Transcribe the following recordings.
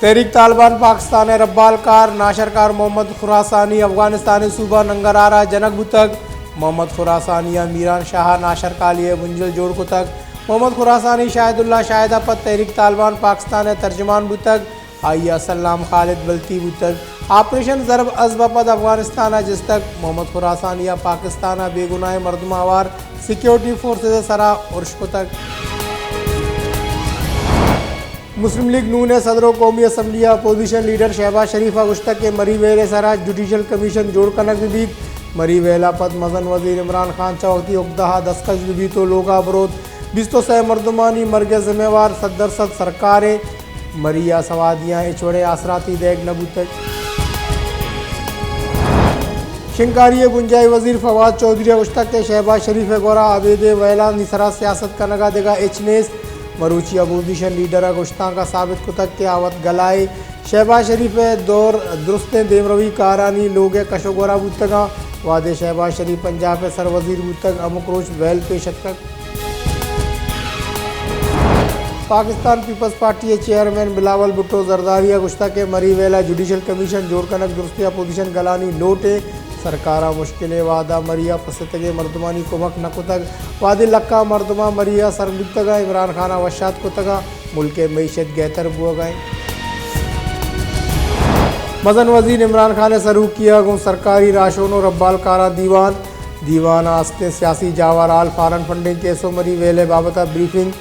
تحریک طالبان پاکستان ءِ ربال کار ناشرکار محمد خراسانی افغانستان ءِ صوبہ ننگرہار ءَ جنگ بوتگ۔ محمد خراسانی ءَ میران شاہ ءَ ناشرکاری ءِ بنجل جوڑ کتگ۔ محمد خراسانی شاہد اللہ شاہد ءَ پد تحریک طالبان پاکستان ءِ ترجمان بوتگ۔ آئی ءَ سلام خالد بلتی بوتگ۔ آپریشن ضرب عضب ءَ پد افغانستان ءَ جستگ۔ محمد خراسانی ءَ پاکستان ءِ بے گناہیں مردماں ہوار سیکیورٹی فورسز ءِ سرا ارش کتگ۔ مسلم لیگ نون ءِ صدر ءُ قومی اسمبلی ءِ اپوزیشن لیڈر شہباز شریف ءَ گوشتگ کہ مری ویل ءِ سرا جوڈیشل کمیشن جوڑ کنگ بہ بیت۔ مری ویل ءَ پد مزن وزیر عمران خان چہ وتی اگدہ ءَ دستکش بہ بیت ءُ لوگ ءَ بروت۔ بیست ءُ سئے مردمانی مرگ ءِ ذمہ وار صد درصد سرکار اِنت۔ مری ءَ سوادیاں ہچ وڑیں آسراتی دئیگ نہ بوتگ۔ شنگکاری ءِ بنجاہی وزیر فواد چوہدری ءَ گوشتگ کہ شہباز شریف ءِ گورا ابیدیں ویلانی سرا سیاست کنگ ءَ دگہ ہچ نیست۔ مروچی اپوزیشن لیڈر ءَ گوشتانک ءَ ثابت کتگ کہ آ وت گلائے۔ شہباز شریف ءِ دور درستیں دیمروی کارانی لوگ ءِ کش ءُ گورا بوتگ اَنت۔ وہدے شہباز شریف پنجاب ءِ سر وزیر بوتگ، ہمک روچ ویل پیش اتکگ۔ پاکستان پیپلز پارٹی ءِ چیئرمین بلاول بھٹو زرداری ءَ گوشتگ کہ مری ویل ءَ جوڈیشل کمیشن جوڑ کنگ درستیں اپوزیشن گلانی لوٹ اِنت۔ سرکار ءَ مشکلیں وہد ءَ مری ءَ پستگیں مردمانی کمک نہ کتگ۔ وہدے لکاں مردماں مری ءَ سر بوتگ ءُ عمران خان ءَ وشات کتگ، ملک ءِ معیشت گہتر بوگ ءَ اِنت۔ مزن وزیر عمران خان ءِ سروکی ءَ گوں سرکاری راہشون ءُ ربالکاراں دیوان۔ دیوان ءَ استیں سیاسی جاور حال، فارن فنڈنگ کیس ءُ مری ویل ءِ بابت ءَ بریفنگ۔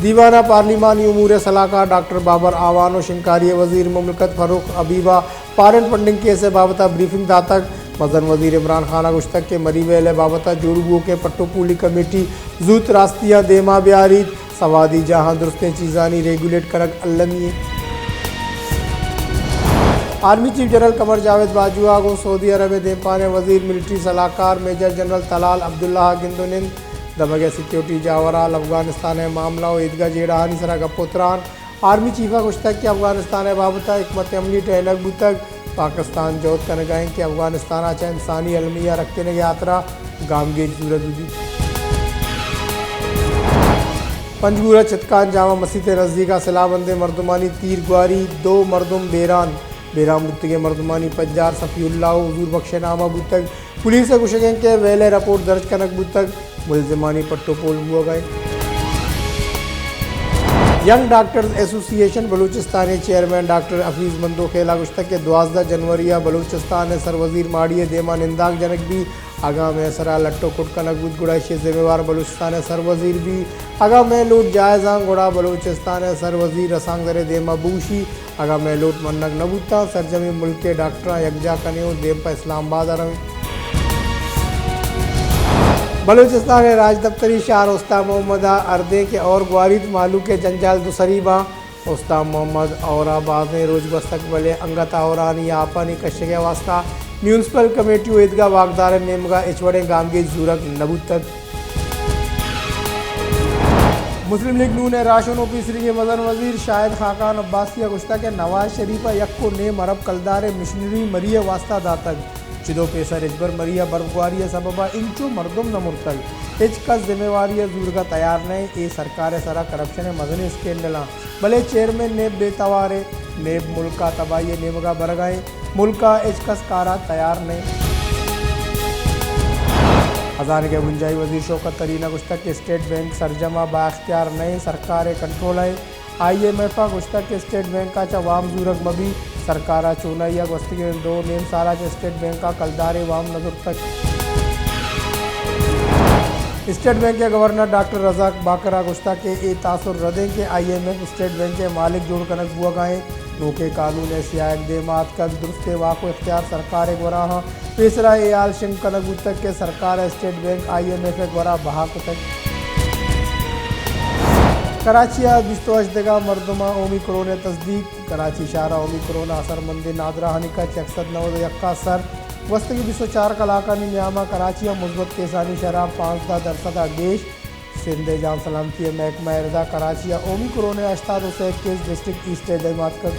دیوان ءَ پارلیمانی امور ءِ سلاہکار ڈاکٹر بابر اعوان ءُ شنگکاری ءِ وزیر مملکت فروخ حبیب ءَ فارن فنڈنگ کیس ءِ بابت ءَ بریفنگ داتگ۔ مزن وزیر عمران خان ءَ گوشتگ کہ مری ویل ءِ بابت ءَ جوڑ بوؤکیں پٹ ءُ پولی کمیٹی زوت راستیاں دیما بیاریت، سوادی جاہاں درستیں چیزانی ریگولیٹ کنگ المی اِنت۔ آرمی چیف جنرل قمر جاوید باجوہ ءَ گوں سعودی عرب ءِ دیمپان ءِ وزیر ملٹری سلاہکار میجر جنرل طلال عبداللہ ءَ گند ءُ نند۔ دمگ ءِ سیکیورٹی جاور حال، افغانستان ءِ معاملہ ءُ ایدگہ جیڑہانی سرا گپ ءُ تران۔ آرمی چیف ءَ گوشتگ کہ افغانستان ءِ بابت ءَ حکمت عملی ٹہینگ بوتگ، پاکستان جہد کنگ ءَ اِنت کہ افغانستان ءَ چہ انسانی المیہ ءَ رکینگ ءِ ہاترا گامگیج زورگ بہ بیت۔ پنجگور ءِ چتکان جامع مسیت ءِ نزیک ءَ سلاہ بندیں مردمانی تیر گواری، دو مردم بیران۔ بیران بوتگیں مردمانی پجار صفی اللہ ءُ حضور بخش ءِ نام ءَ بوتگ۔ پولیس ءِ گوشگ اِنت کہ ویل ءِ رپورٹ درج کنگ بوتگ، ملزمانی پٹ ءُ پول بوگ ءَ اِنت۔ ینگ ڈاکٹرز ایسوسی ایشن بلوچستان ءِ چیئرمین ڈاکٹر حفیظ مندوخیل ءَ گوشتگ کہ دوازدہ جنوری ءَ بلوچستان ءِ سروزیر ماڑی ءِ دیما ننداگ جنگ بیت۔ اگاں مئے سرا لٹ ءُ کٹ کنگ بوت، گڑا ایشی ءِ ذمہ وار بلوچستان ءِ سروزیر بیت۔ اگاں مئے لوٹ جائز اَنت، گڑا بلوچستان ءِ سروزیر رسانکدر ءِ دیما بوشیت۔ اگاں مئے لوٹ منگ نہ بوتاں، سرجمیں ملک ءِ ڈاکٹراں یکجاہ کنیں ءُ دیم پہ اسلام آباد ءَ رویں۔ بلوچستان ءِ راجدپتری شہر استان محمد ءَ ہردیں کہ ہور گواریت، مہلوک ءِ جنجال دوسری باں۔ استان محمد ہور ءَ بازیں روچ گوستگ، بلے انگت ہورانی آپانی کشگ ءِ واستہ میونسپل کمیٹی ءُ ایدگہ واکدارانی نیمگ ءَ ہچ وڑیں گامگیج زورگ نہ بوتگ۔ مسلم لیگ نون ءِ راہشون ءُ پیسریگیں مزن وزیر شاہد خاقان عباسی ءَ گوشتگ کہ نواز شریف ءَ یک ءُ نیم ارب کلدار ءِ مشنری مری ءِ واستہ داتگ، چد ءُ پیسر ہچبر مری ءِ برفگواری ءِ سبب ءَ انچو مردم نہ مرتگ، ہچ کس ذمہ واری ءِ زورگ ءَ تیار نہ اِنت، اے سرکار ءِ سرا کرپشن ءِ مزنیں اسکینڈل اَنت، بلے چیئرمین نیب بے توار اِنت، نیب ملک ءَ تباہی ءِ نیمگ ءَ برگ ءَ اِنت۔ ملک ءَ ہچ کس کار ءَ تیار نہ اِنت۔ ہزانگ ءِ بنجاہی وزیر شوکت ترین ءَ گوشتگ کہ اسٹیٹ بینک سرجم ءَ بااختیار نہ اِنت، سرکار ءِ کنٹرول ءَ اِنت۔ آئی ایم ایف ءَ گوشتگ کہ اسٹیٹ بینک ءَ چہ وام زورگ مہ بیت، سرکار ءَ چونائی ءَ گوستگیں دو نیم سال ءَ چہ اسٹیٹ بینک ءَ کلدارے وام نہ زرتگ۔ اسٹیٹ بینک ءِ گورنر ڈاکٹر رزاق باقر ءَ گوشتگ کہ اے تاثر رد اِنت کہ I M F state bank ءِ مالک جوڑ کنگ بوگ ءَ اِنت۔ نوکیں قانون ءِ سیاہگ دیم ءَ اتکگ، درستیں واک ءُ اختیار سرکار ءِ گورا اَنت۔ پیسرا اے ہال شنگ کنگ بوتگ کہ سرکار ءَ state bank I M F ءِ گورا بہا کتگ۔ کراچی ءَ بیست ءُ ہشت دگہ مردماں اومیکرون ءِ تصدیق۔ کراچی شہر ءَ اومیکرون ءِ اثرمندیں نادراہانی کچ یک سد نود ءُ یک ءَ سر۔ گوستگیں بیست ءُ چار کلاکانی نیام ءَ کراچی ءَ مثبت کیسانی شرح پانزدہ درسد ءَ گیش۔ سندھ ءِ جان سلامتی ءِ محکمہ ءِ ردا کراچی ءَ اومیکرون ءِ ہشتاد ءُ سئے کیس ڈسٹرکٹ ایسٹ ءِ دیما اتکگ۔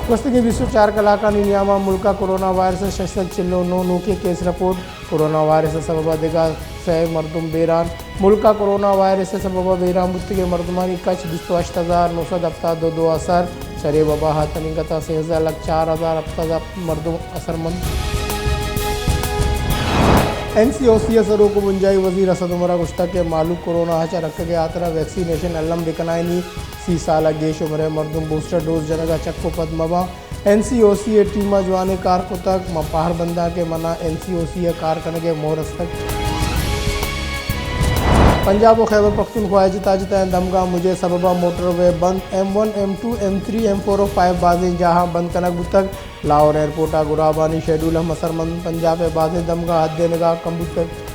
گوستگیں بیست ءُ چار کلاکانی نیام ءَ ملک ءَ کرونا وائرس ءِ شش سد چل ءُ نو نوکیں کیس رپورٹ۔ کرونا وائرس ءِ سبب ءَ دگہ سئے مردم بیران۔ ملک ءَ کورونا وائرس ءِ سبب ءَ بیران بوتگیں مردمانی کچ بیست ءُ ہشت ہزار نو سد ہفتاد ءُ دو ءَ سر، چرے وبا ءَ تنیگت ءَ سے ہزار لکھ چار ہزار ہپت سد ہپت مردم اثرمند۔ این سی او سی ءِ سروک ءُ بنجاہی وزیر اسد عمر ءَ گوشتگ کہ مھلوک کورونا ءَ چہ رکگ ءِ ہاترا ویکسینیشن الم بہ کنائینی، سی سال ءَ گیش عمر ءِ مردم بوسٹر ڈوز جنگ ءَ چک ءُ پد مہ باں۔ این سی او سی ءِ ٹیم ءَ جوانیں کار کتگ، من پہر بنداں کہ من ءَ این سی او سی ءِ کار کنگ ءِ موہ رستگ۔ پنجاب ءُ خیبر پختونخوا ءِ جتا جتائیں دمگاں مجئے سبب ءَ موٹر وے بند، M one, M two, M three, M four ءُ فائیو بازیں جاہاں بند کنگ بوتگ۔ لاہور ایئرپورٹ ءَ گرابانی شیڈول ہم اثرمند، پنجاب ءِ بازیں دمگاں حد ءِ نگاہ کم بوتگ۔